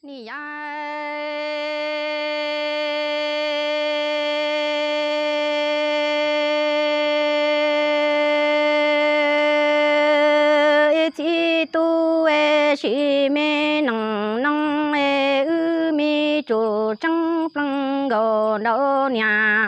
Nim ya ib txiv tub es sim me nees no es wb me tsuj tseeb plees nkaus nraug niam.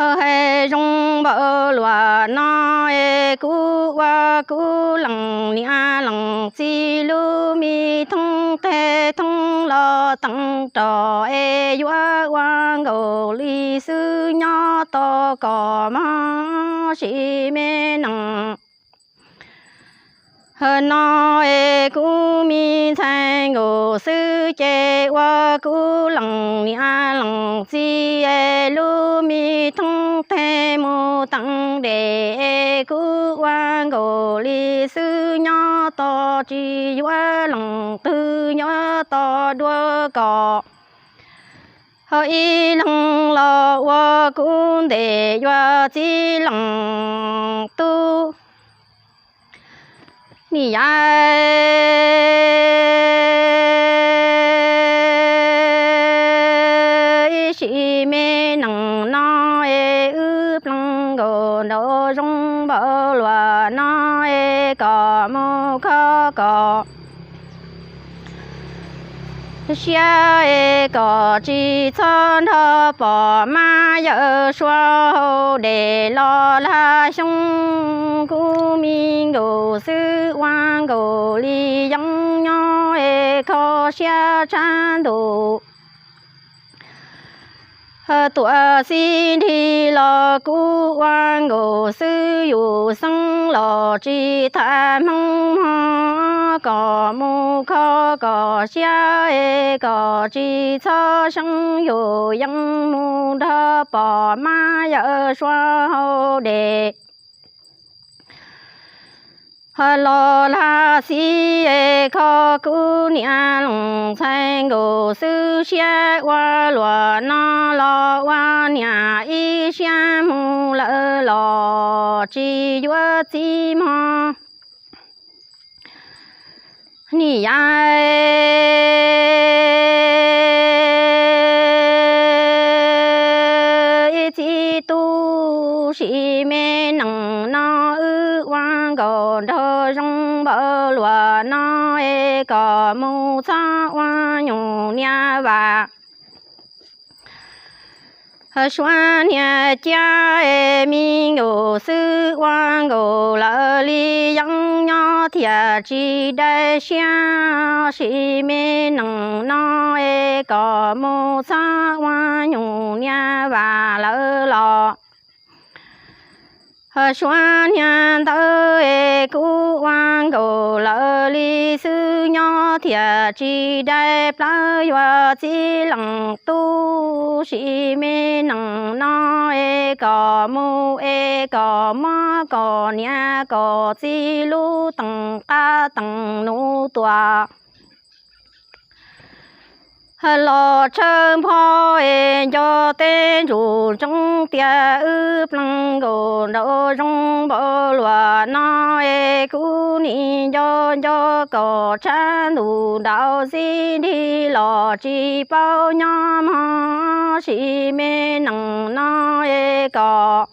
Hais zoo npaum luaj no es kuv ua kuv leej niam leej txiv lub me thoob teg thoob los teev rau es yuav ua nkaus li xwb nyob tos koj mog sim me nees. Hais no es kuv me ntxhais nkaus xwb ces ua kuv leej niam leej txiv es lub me thoob teg mus teev dej es kuv ua nkaus li xwb nyob tos tsis yuav leej twg nyob tos dua koj. Ho ib leeg los ua kuv ntes yuav txiv leej tub. Nim ya ib sim me nees no es wb plees nkaus nraug zoo npaum luaj no es kom mus kho kom siab es kom tsis txhob nrog pog mab yawm suav haus dej los laj xyoo. Kuv me nkaus xwb ua nkaus li yeeb nyob es kho siab tshaj ntuj. Tuam xib nrig los kuv ua nkaus xwb yus xeeb los tsis tham hmoob mog. Kom mus kho kom siab es kom tsis txhob seeb yus yeej mus nrog pog mab yawm suav haus dej los laj xib es kho kuv niam leej ntxhais nkaus xwb siab ua luaj no los ua niam ib siab mus lawm los tsis yuav txiv mog. Nim ya ib txiv tub sim me nees no wb ua nkaus nraug zoo npaum luaj no es kom mus txhob ua nyuj niam vas. Suav niag ciab es me nkaus xwb ua nkaus lawm li yeeb nyob thiaj tsis dai siab. Sim me nees no es kom mus txhob ua nyuj niam vas lawm los Suav niag ntawd es kuv ua nkaus lawm li xwb nyob thiaj tsis dai plawv yuav txiv leej tub. Sim me nees no es kom mus es kom muab kom niam kom txiv lub teem qab teem nus tuaj los tshawb npho es nco teb ntsuj ntsoov tias wb plees nkaus nraug zoo npaum luaj no es kuv nim nco nco kom tshav ntuj nraum xib nrig los tsis paub nyob mog. Sim me nees no es kom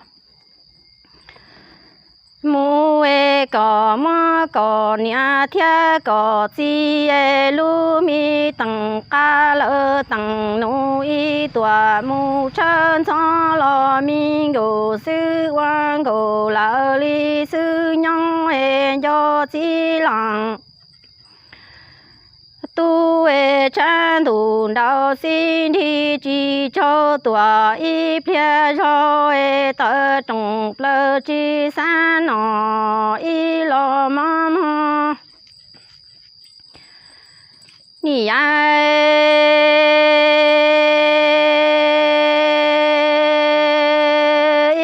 mus es kom muab kom niam thiab kom txiv es lub me teem qab lawm teem nus ib tuam mus tshawb ntxov los me nkaus xwb ua nkaus lawm li xwb nyob es nco txiv leej tub es tshav ntuj nraum xib nrig tsis tsaug tuam ib pliag zog es tawm rooj plaws tsis xav noj ib los mog mog. Nim ya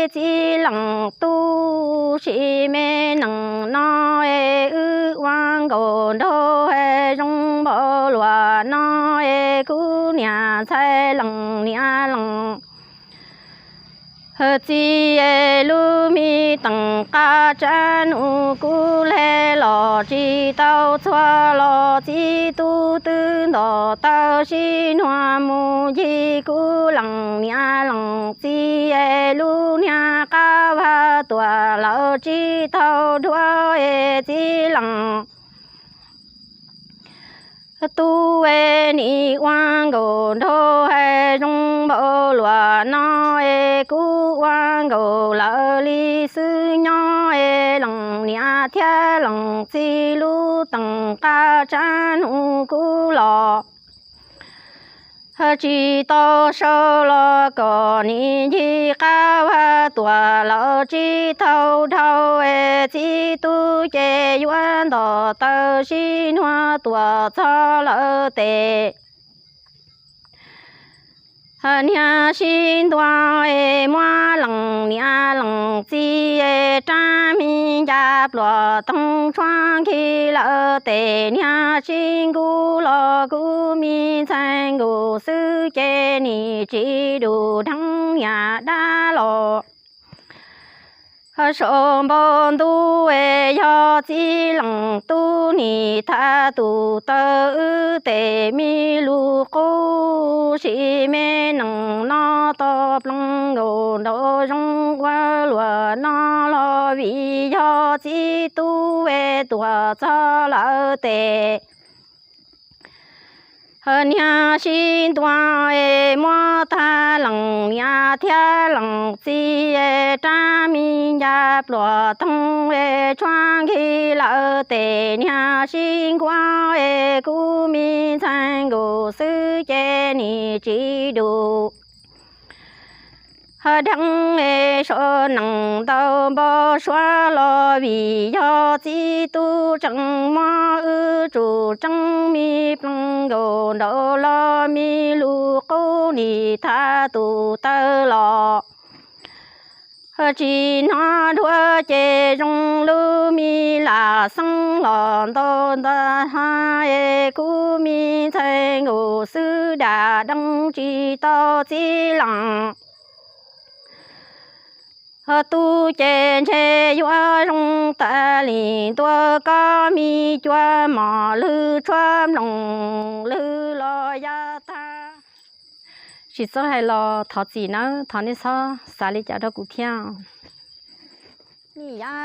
ib txiv leej tub, sim me nees no es wb ua nkaus nraug zoo npaum luaj no es kuv niam ntxhais leej niam leej Txiv es lub me teem qab tsab nus kuv hle los tsis tau txhua los txiv tub twb ntom taw sib nua mus ncig kuv lees niam lees txiv es lub niag qab vaj tuam lawv tsis tau dhuav es txiv lees tub es nim ua nkaus nraug hais zoo npaum luaj no es kuv ua nkaus lawv li xwb nyob es lees niam thiab lees txiv lub teem qab tsab nus kuv los tsis tau sau los kom nim ncig qab vaj tuam lawv tsis tau dhau es txiv tub ces yuav ntom taw sib nua tuam txog lawv tes niag sib ntua es muab lees niam lees txiv es rab me ncaj pluas toog tshuab nkig lawv tes niag sib nkuv los kuv me ntxhais nkaus xwb ces nim tsis dum dheev niam dab los sau npau ntuj es yog txiv lees tub nim thab tus taw wb tes me lus qub sim me nees no tau ploog nkaus nraug zoo ua luaj no los vim yog txiv tub es tuam txog lawv tes niag sib ntua es muab tag lees niam thiab lees txiv es rab me ncaj pluas toog es tshuab nkig lawv tes niag sib nkuav es kuv me ntxhais nkaus xwb ces nim tsis dum dheev es sau nees ntau npau suav los vim yog txiv tub tseem muab wb tsum tseeb me ploog nkaus nraug los me lus qub nim thab tus taw los tsis hnov dhuav ces zoo lub me lam xeeb los ntau ntau ha es kuv me ntxhais nkaus xwb dam dees tsis tau txiv lees tub ces ntshe yuav zoo tas li ntua koj me cua mos lwg tshuab nploos lwg los yav tag. Tsis txawj hais los thov txim nawb, thov nej txhob xav li cas rau kuv thiab. Nim ya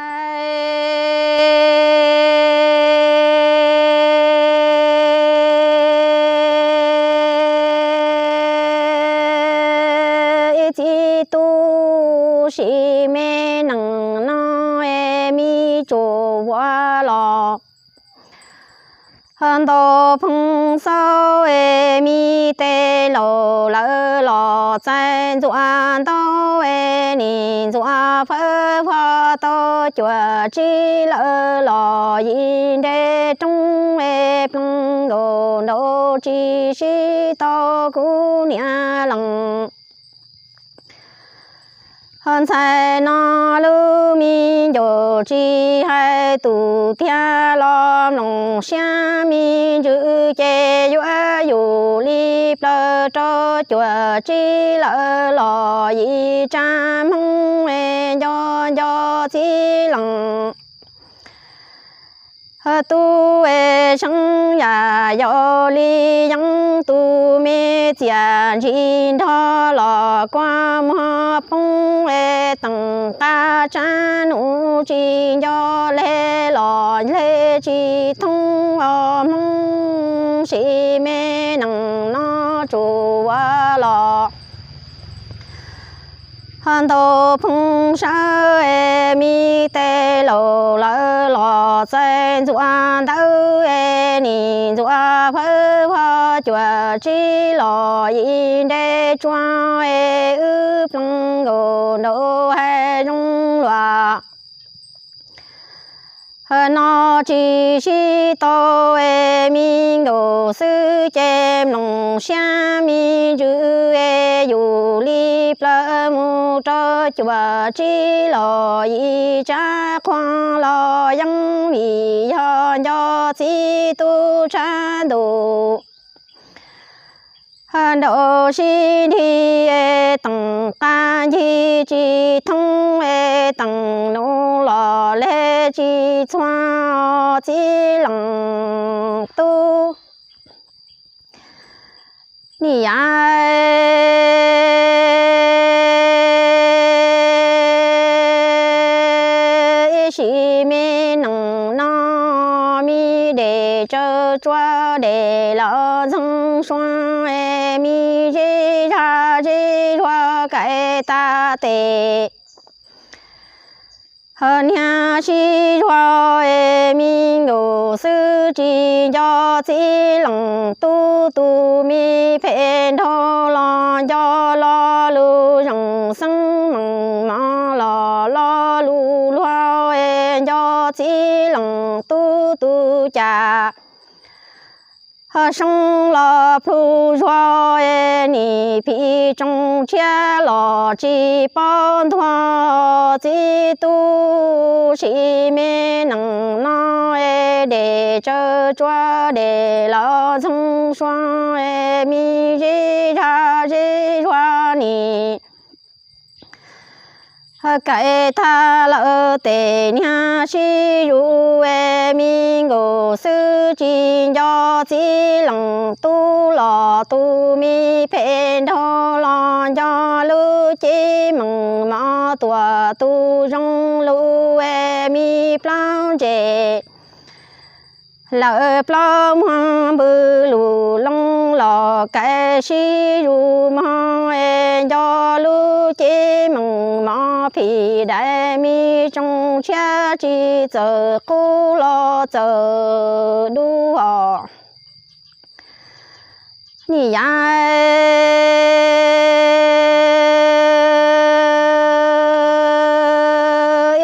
ib txiv tub sim me nees no es me tsuas vuav los ntau phooj xaub es me tes laus lawv los txais ntxuav ntaub es nim ntxuav fawb fo tau cuam tsib lawv los yim nte roob es ploog nkaus nraug tsis sib tau kuv niam lees ntxhais no lub me ncaus tsis hais tus tiag los mloog siab me ntsws ces yuav yus li plaws rau cuam tsib lawv los yim tsa hmoob es nco nco txiv lees tub es seev yam yau li yeeb tus me txiam ntsis nrog los kua muag poob es teem qab tsab nus tsis nco le los le tsis thoob os hmoob sim me nees no tsuas vuav los ntau phooj sawb es me tes laus lawv los txais ntxuav ntawb es nim ntxuav fawb fo cuam tsib los yim nte tsuag es wb ploog nkaus nraug hais zoo luaj no tsis sib tau es me nkaus xwb ces mloog siab me ntsws es yus li plaws mus rau cuam tsib los yim tsa qhua los yeeb vim yog nco txiv tub tshab ntus Nraug sib nrig teem qab ncig tsis thoob, teem nus los leg tsis txhua txij leej tub. Nim yav ib sim me nees no, me dej tsawv tsuag dej los ntxoog sua, me zej zag zej zuag kaim tag tes. Ho niag sib zuag es me nkaus xwb tsis nco txij leej tub, tus me phem nraug los nco lo lus zoo xeeb meem mov los lo lus luag es nco txij leej tub tus cas. Ho soo los plhu zuag es nim phim tsoom tshiab los tsis paub ntuag txij tub. Sim me nees no es dej tsawv tsuag dej los ntxoog sua, es me zej zag zej zuag nim kaim tag lawm tes niag sib zuag es me nkaus xwb tsis nco txij leej tub los tus me phem nraug los nco lub cev meem mov tuam tus zoo lus es me plaub ntse lawm plaub muag npws lus loo los kaim sib zuag mog es nco lub cev meem mov phim dais me tsoom tshiab tsis txawm qub los txawm dub os. Nim yav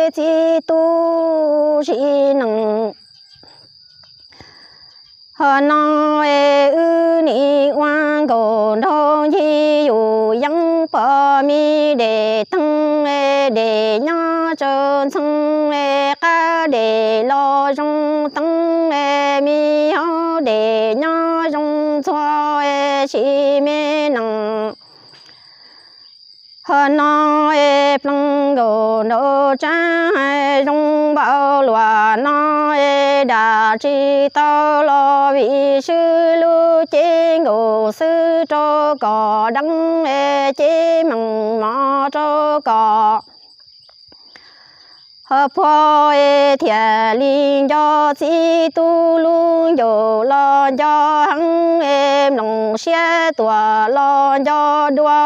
ib txij tub sim neej ho no es wb nim ua nkaus nraug ncig yus yeeb pom me dej teeg es dej nyob tsawv ntxhee es qab dej los zoo teeb es me hauv dej nyob zoo ntxhua es sim me nees ho no es pleev nkaus nraug tsab hais zoo npaum luaj no es dam tsis tau los vim swb lub cev nkaus xwb rau kom deev es cev meem mov rau kom ho puag es thiaj li nco txij tub lub ncauj los nco heev es mloog siab tuaj los nco dua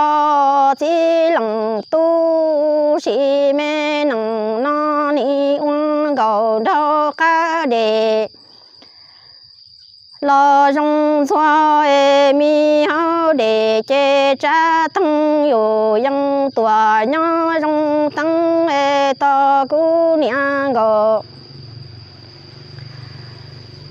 txij leej tub sim me nees no nim ua nkaus nraug qab dej los zoo ntxhua es me hauv dej ces tsab teeg yus yeej tuaj nyob zoo teeb es tos kuv niam nkaus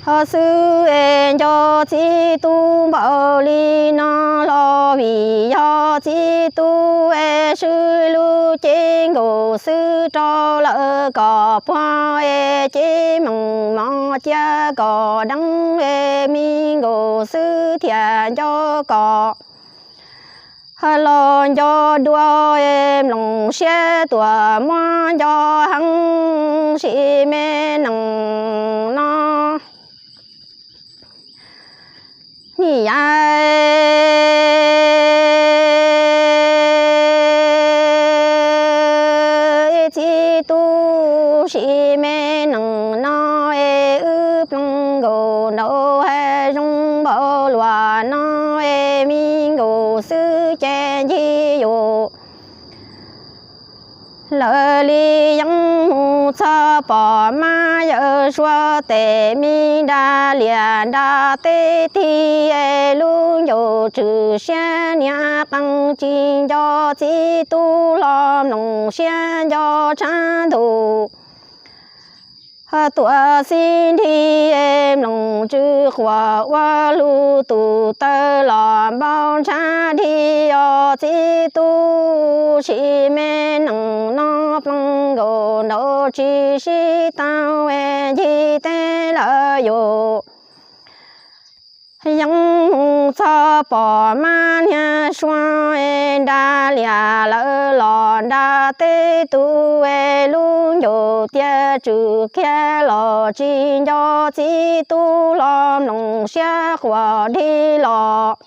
ho xwb es nco txij tub npaum li no los vim yog txij tub es swb lub cev nkaus xwb rau lawm kom puag es cev meem mov cia kom deev es me nkaus xwb thiaj nco kom ho los nco dua es mloog siab tuaj muab nco heev sim me nees no nim yav ib txij tub sim me nees no es wb pleev nkaus nraug hais zoo npaum luaj no es me nkaus xwb ces ncig yus lawm li yeeb mus txog pom mab yawm suav tes me nra liaj nra teb tig es lub ncauj tswm siab niam qee tsis nco txij tub hlo mloog siab nco tshav ntuj ho tuaj xib nrig es mloog tsw quas ua lug tus taw los npau ntshav dig os txij tub sim me nees no pleev nkaus nraug tsis sib tau es ncig teb lawm yus yeeb mus Txhob pom mab niag suav es nra liam lawm los nra teb tug es lub ncaus tiaj tswm kiag los tsis nco txiv tub los mloog siab quas dhi los.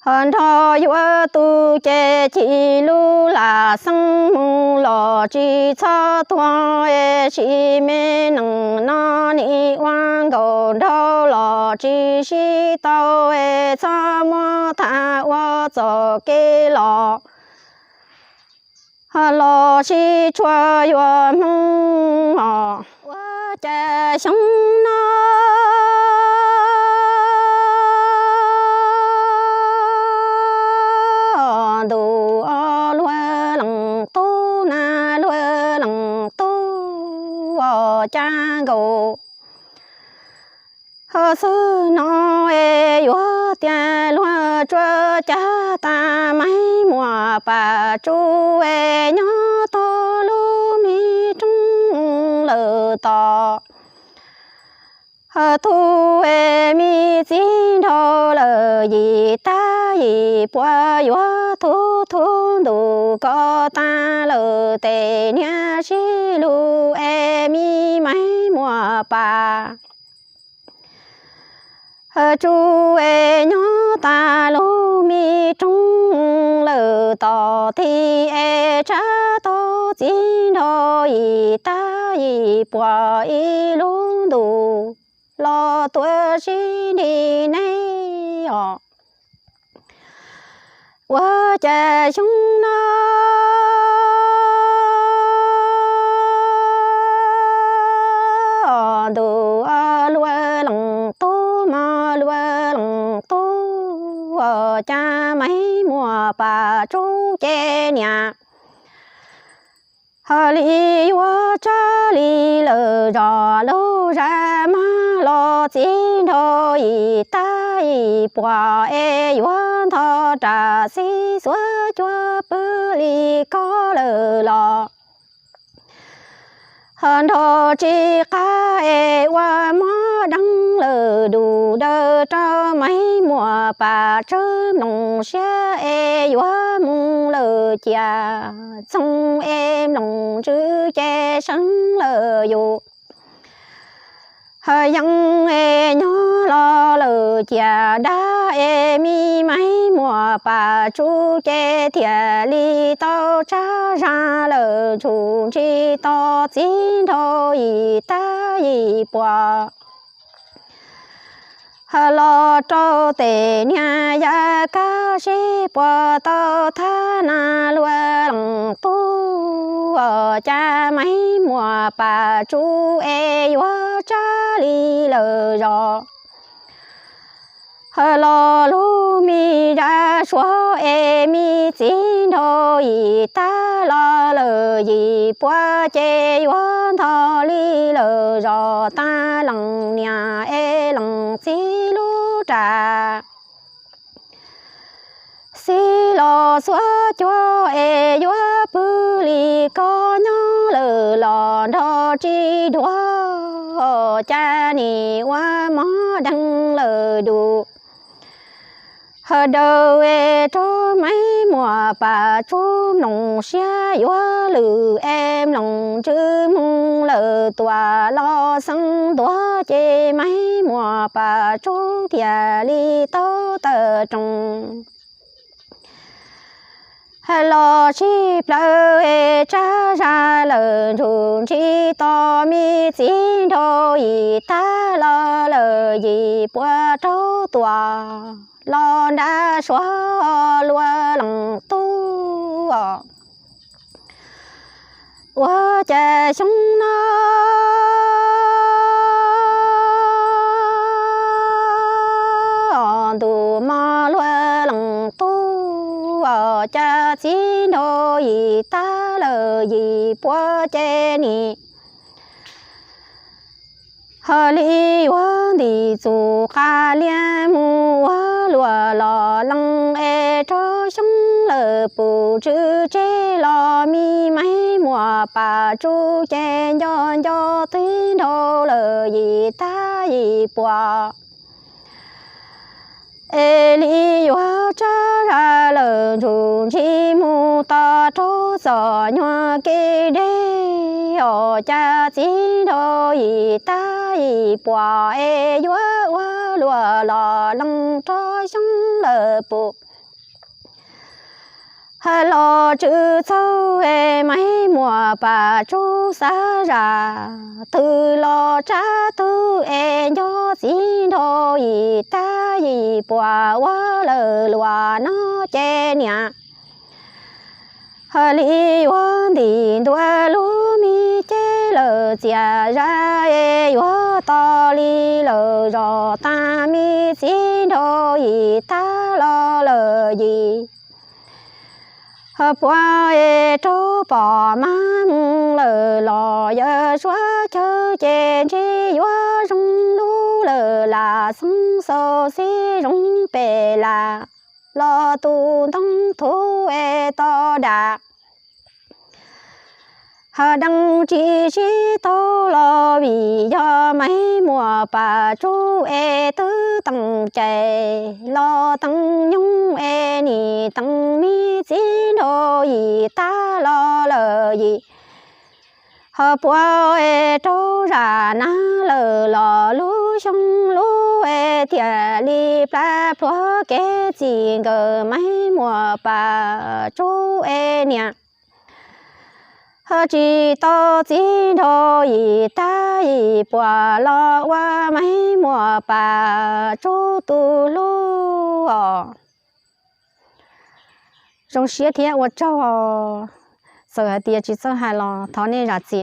Ho nrog yuav tug ces chim lub lam xeeb moog los tsis txhob tuag es sim me neeg no nim ua nkaus nraug los tsis sib tau es txhob muab tham ua txoj kev los. Ho los sib tshuam yuav Hmoob os. Ua cas xyoo no ntuj luag leej tub na luag leej tub os cas nkaus. Ho xwb no es yuav tias luag tsuas cab tag Maiv Muas Pam Tsum es nyob tau lub me roob lawm tos. Ho tub es me txiv nraug lawm yim tag yim puas yuav thub thub ntuj ko tag lawm tes niag sib lug es me Maiv Muas Pam Tsum es nyob tag lub me roob lawm tos thiab es tsab tau txiv nraug yim tag yim puas ib lub ntuj los tuaj sib nrig neb os. Ua cas xyoo no ntuj luag leej tub mog luag leej tub os cas Maiv Muas Pam Tsum ces niam ho li yuav tsab li lawm zos lub zaj mab los txiv nraug yim tag yim puas es yuav ntho ras xib xuab cua pw li ko lawm los. Ho nrog tsis qab es ua mob deev lawm dub dawm rau Maiv Muas Pam Tsum mloog siab es yuav mus lawm ciam txoog es mloog ntsws ces seev lawm yus. Ho yeej es nyob los lawm ciam dab es me Maiv Muas Pam Tsum ces thiaj li tau tsab zag lawm ntshum ntsis tos txiv nraug yim tag yim puas. Ho los rau tes niag yav kab sib puas tau thab na luag leej tub os cas Maiv Muas Pam Tsum es yuav tsab li lawm zos. Ho los lub me zaj suav es me txiv nraug yim tag los lawm yim puas ces yuav ntho li lawm zos tag leej niam es leej txiv lub ras. Xib los xuab cua es yuav pw li ko nyob lawm los nrog tsis dhuav cas nim ua mob deev lawm dub. Ho daws es rau Maiv Muas Pam Tsum mloog siab yuav lwm es mloog ntsws mus lawm tuam los xeeb ntuav ces Maiv Muas Pam Tsum thiaj li tau tawm roos. Los sib plawv es tsab zag lawm ntshum ntsis tos me txiv nraug yim tag los lawm yim puas rau tuam los nra suav luag leej tub os. Ua cas xyoo no ntuj mog luag leej tub os cas txiv nraug yim tag lawm yim puas ces nim ho li yuav ntim txuj qas lias mus ua luam los lees es rau xyoo lawm pum tswv tseg los me Maiv Muas Pam Tsum ces nco nco txiv nraug lawm yim tag yim puas. Es li yuav tsab zaj lawm ntsuj ntsig mus tos rau txom nyuag kev deb, os cas txiv nraug yim tag yim puas es yuav ua luam los lees rau xyoob lawm puas. Los tswv txaug es Maiv Muas Pas Tsub xav zam twg los tsab twg es nco txiv nraug yim tag yim puas ua lawm luam no ces niam li yuav ntim ntua lub me cev lawm txias zaj es yuav tos li lawm zos tag me txiv nraug yim tag los lawm yim. Ho puas es rau pom mas mus lawm los yawm suav chaw ces ntshe yuav zoo lub lawm lam xeeb xaus xib zoo pem lam los tus ntoo thuv es to dam. Ho dees tsis sib taug los vim yog Maiv Muas Pas Tsub es twb teem cais los teem nyoog es nim teem me txiv nraug yim tag los lawm yim. Ho puas es rau zam nab lawm los lub xyoo lub es thiaj li plab plhuav kev txim nkawm Maiv Muas Pas Tsub es niam. Ho tsis tau txiv nraug yim tag yim puas los ua Maiv Muas Pas Tsub tus hlub os. Zoo siab thiab ua tsaug os. Txawm hais tias tsis txawj hais los thov nej zam txim.